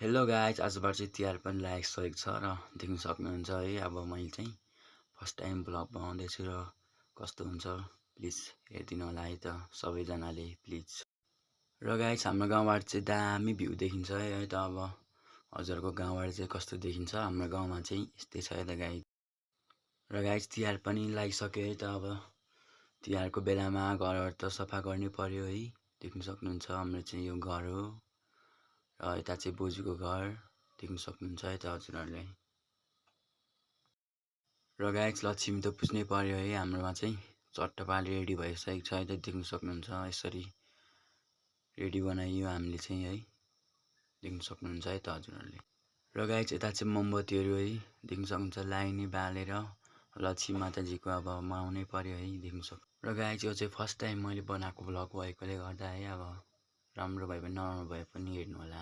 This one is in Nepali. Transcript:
हेलो गाइज, आजबाट चाहिँ तिहार पनि लागिसकेको छ र देख्न सक्नुहुन्छ है। अब मैले चाहिँ फर्स्ट टाइम भ्लग बनाउँदैछु र कस्तो हुन्छ प्लिज हेरिदिनु होला है त सबैजनाले प्लिज। र गाइज हाम्रो गाउँबाट चाहिँ दामी भ्यू देखिन्छ है त। अब हजुरको गाउँबाट चाहिँ कस्तो देखिन्छ, हाम्रो गाउँमा चाहिँ यस्तै छ है त गाइज। र गाइज तिहार पनि लागिसक्यो है त। अब तिहारको बेलामा घरहरू त सफा गर्नै पर्यो है। देख्न सक्नुहुन्छ हाम्रो चाहिँ यो घर हो र यता चाहिँ बोजूको घर देख्न सक्नुहुन्छ है त हजुरहरूले। र गाइज लक्ष्मी त पुज्नै पर्यो है। हाम्रोमा चाहिँ चट्ट पारेर रेडी भइसकेको छ है त देख्न सक्नुहुन्छ। यसरी रेडी बनाइयो हामीले चाहिँ है, देख्न सक्नुहुन्छ है त हजुरहरूले। र गाइज यता चाहिँ मोमबत्तीहरू है देख्न सक्नुहुन्छ लाइनै बालेर लक्ष्मी माताजीको अब मनाउनै पर्यो है, देख्न सक्नु। र गाइज यो चाहिँ फर्स्ट टाइम मैले बनाएको भ्लग भएकोले गर्दा है, अब राम्रो भए पनि नराम्रो भए पनि हेर्नु होला।